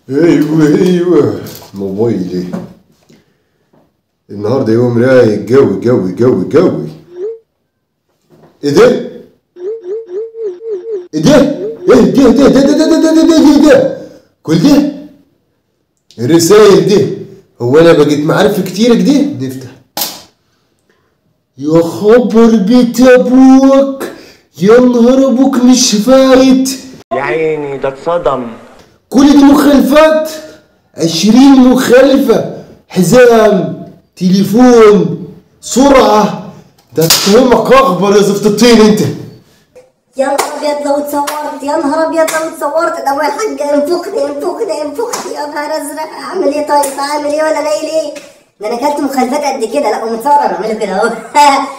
ايوه ايوه موبايلي النهارده يوم رايق جوي جوي جوي جوي. ايه ده؟ ايه ده؟ ايه ده ده ده ده ده ده ده ده ده كل ده؟ الرسايل دي هو انا بقيت معارف كتير كده؟ نفتح. يا خبر بيت ابوك، يا نهار ابوك مش فايت يا عيني، ده اتصدم. كل دي مخالفات، 20 مخالفة، حزام، تليفون، سرعة. ده تهمك اخبر يا زفت الطين انت. يا نهار ابيض لو اتصورت، يا نهار ابيض لو اتصورت. ده ابويا الحاج انفخني انفخني انفخني. يا نهار ازرق، اعمل ايه طيب؟ اعمل ايه ولا الاقي ايه؟ ده انا اكلت مخالفات قد كده. لا ومتصور انا بعمله كده اهو،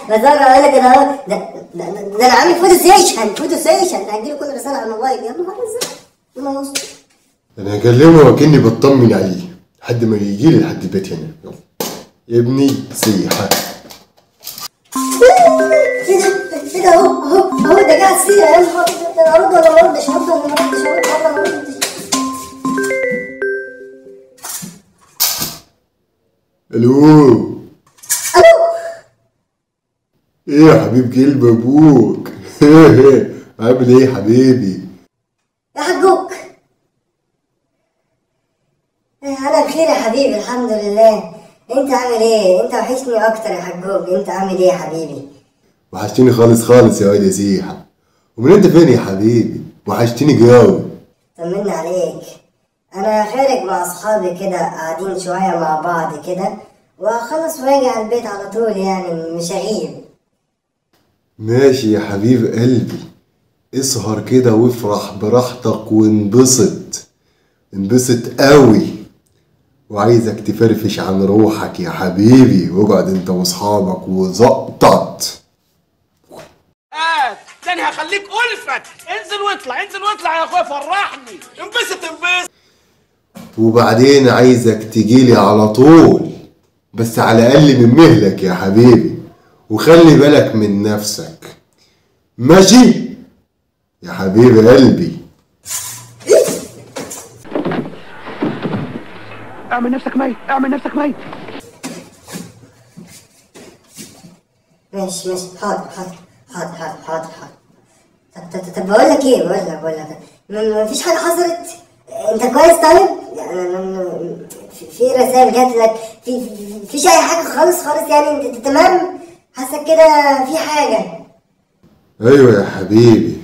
بصور بعمله كده اهو. ده انا عامل photo session، photo session. هتجيلي كل رسالة على الموبايل. يا نهار ازرق، ربنا يستر. انا هكلمه وكاني بطمن عليه لحد ما يجي لي لحد البيت هنا. يلا يا ابني سيحه. ايه ده؟ ايه ده؟ اهو اهو اهو، ده جه على السيرة. يا نهار ابيض، انا ارد ولا ما اردش؟ ارد ولا ما اردش؟ ارد ولا ما اردش؟ الو الو، ايه يا حبيب قلب ابوك؟ عامل ايه يا حبيبي؟ يا حجوك انا بخير يا حبيبي الحمد لله. انت عامل ايه؟ انت وحشني اكتر يا حجوج. انت عامل ايه يا حبيبي؟ وحشتني خالص خالص يا واد يا سيحه. ومن انت فين يا حبيبي؟ وحشتني جاوي. طمنا عليك. انا خارج مع اصحابي كده، قاعدين شوية مع بعض كده واخلص واجي على البيت على طول، يعني مش هغيب. ماشي يا حبيب قلبي، اسهر كده وافرح براحتك وانبسط، انبسط قوي. وعايزك تفرفش عن روحك يا حبيبي، واقعد انت واصحابك وزقطط. تاني هخليك ألفت. انزل واطلع، انزل واطلع يا اخويا، فرحني، انبسط انبسط. وبعدين عايزك تجيلي على طول، بس على الاقل من مهلك يا حبيبي، وخلي بالك من نفسك. ماشي يا حبيب قلبي. اعمل نفسك ميت، اعمل نفسك ميت. ماشي ماشي، حاضر حاضر حاضر حاضر حاضر حاضر. طب بقول لك ايه، بقول لك مفيش حاجة حصلت؟ انت كويس طيب؟ يعني في رسائل جات لك؟ في فيش اي حاجة خالص خالص يعني؟ انت تمام؟ حاسك كده في حاجة؟ ايوه يا حبيبي،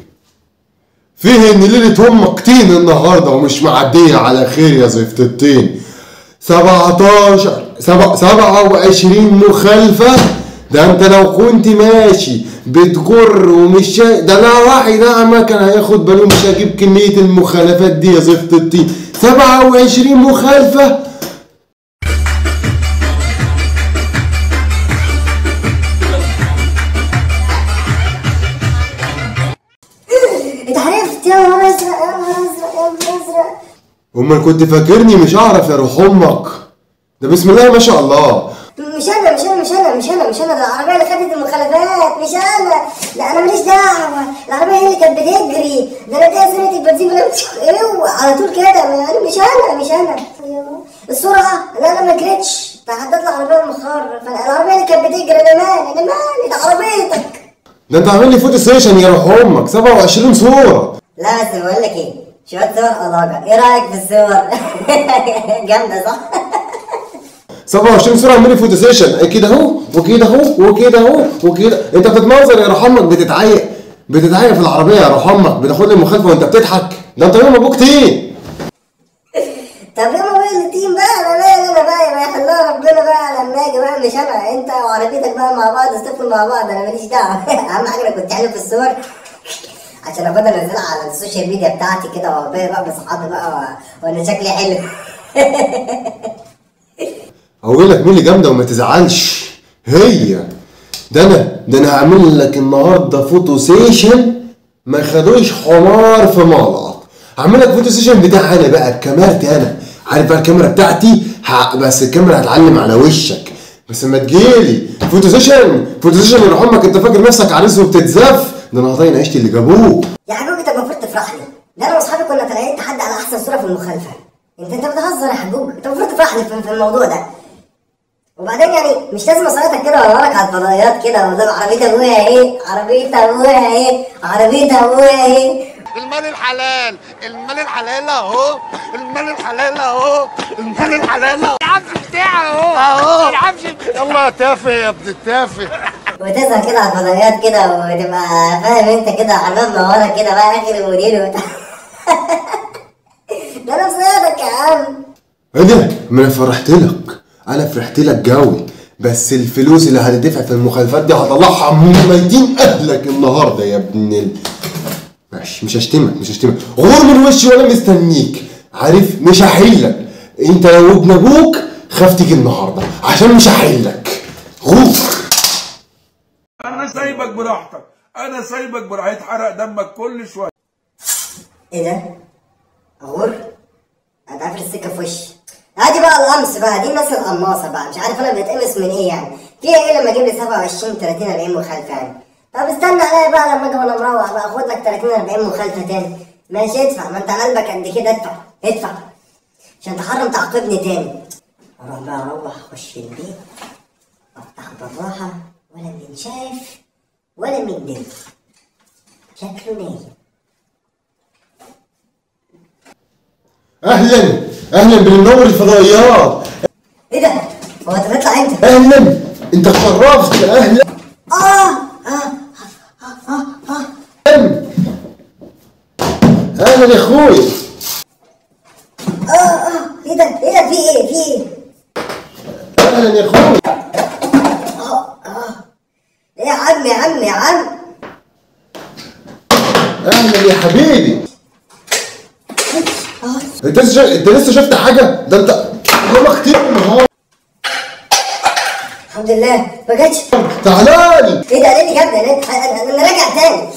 فيه ان ليلة امك طين النهارده ومش معدية على خير يا زفت الطين. 27 مخالفة. ده انت لو كنت ماشي بتجر ومش ده، لا واحد اعمى كان هياخد باله مش هجيب كمية المخالفات دي يا زفت الطين. 27 مخالفة. انت عرفت؟ يا نهار ازرق يا نهار ازرق يا نهار ازرق. امال كنت فاكرني مش هعرف يا روح امك؟ ده بسم الله ما شاء الله. مش انا مش انا مش انا مش انا مش انا، ده العربية اللي خدت المخالفات، مش انا. لا انا ماليش دعوه، العربية هي اللي كانت بتجري. ده انا اديها سنة البنزين ايوه على طول كده. انا مش انا مش انا. السرعة لا انا ما جريتش، ده عدت العربية المخر، فالعربيه اللي كانت بتجري. انا مالي انا مالي، ده عربيتك. ده انت عامل لي photo session يا روح امك، 27 صوره. لا بس بقول لك ايه، شوية صور قلاجه، ايه رايك في الصور؟ جامدة صح؟ 27 صورة عاملين photo session كده اهو وكده اهو وكده اهو وكده. انت بتتمنظر يا روح امك، بتتعيق بتتعيق في العربية يا روح امك، بتاخد لي المخالفة وانت بتضحك. ده انت يوم ابوك طين. طب يوم ابويا اللي طين بقى، انا مالي انا بقى، يبقى يحلها ربنا بقى لما اجي بقى. مش انا، انت وعربيتك بقى مع بعض، استفوا مع بعض، انا ماليش دعوة. اهم حاجة انا كنت حلو في الصور عشان اخدها انزلها على ال social media بتاعتي كده، وابقى بقى باصحابي بقى وانا شكلي حلو. اقول لك مين اللي جامدة وما تزعلش، هي ده انا، ده انا هعمل لك النهارده photo session ما خدوش حمار في ملقط. هعمل لك photo session بتاع انا بقى بكاميرتي انا، عارف بقى الكاميرا بتاعتي بس الكاميرا هتعلم على وشك. بس لما تجيلي photo session، photo session يا امك، انت فاكر نفسك عريس وبتتزف؟ ده انا هطين عيشتي اللي جابوه. يا حبيبي انت المفروض تفرح لي، ده انا واصحابي كنا طالعين تحدي على احسن صوره في المخالفة. انت بتهزر يا حجوج، انت المفروض تفرحني في الموضوع ده. وبعدين يعني مش لازم اسيطر كده ولا على الفضائيات كده ولا عربية ابويا ايه، عربية ابويا ايه، عربية ابويا ايه. المال الحلال، المال الحلال اهو، المال الحلال اهو، المال الحلال اهو، العفش بتاعي اهو اهو، العفش. يلا يا تافه يا ابن التافه. وتظهر كده على الفضائيات كده وتبقى فاهم انت كده عربية منورة كده بقى اخر المدير وبتاع. ده انا بصيادك يا عم. ايه ده؟ ما انا فرحت لك، انا فرحت لك جوي، بس الفلوس اللي هتدفع في المخالفات دي هطلعها من ميتين اهلك النهارده يا ابن ال... ماشي مش هشتمك مش هشتمك، غور من وشي وانا مستنيك، عارف مش هحلك، انت لو ابن ابوك خاف تيجي النهارده عشان مش هحلك، غور. انا سايبك براحتك، انا سايبك براحتك، هيتحرق دمك كل شوية. ايه ده؟ غور؟ انا قافل السكة في وشي. ادي بقى القمص بقى، دي الناس القماصه بقى، مش عارف انا بتقمص من ايه يعني، فيها ايه لما اجيب لي 27 30 40 مخالفة يعني؟ طب استنى عليا بقى لما اجي وانا مروح بقى اخد لك 30 40 مخالفة تاني. ماشي ادفع، ما انت على قلبك قد كده، ادفع ادفع عشان تحرم تعاقبني تاني. اروح بقى اروح اخش البيت افتح بالراحة، ولا من شايف ولا من دري، شكله نايم. اهلا اهلا بالنور الفضائيات. ايه ده؟ هو انت بتطلع امتى؟ اهلا، انت اتشرفت. اهلا. اهلا يا اخويا. ايه ده؟ ايه ده؟ في ايه؟ في ايه؟ اهلا يا اخويا. ايه يا عم يا عم يا عم؟ اهلا يا حبيبي. انت لسه شفت حاجة؟ ده انت غلط كتير النهارده. الحمد لله ما جاتش. تعالى لي. ايه ده؟ ليه جابني؟ انا راجع تاني.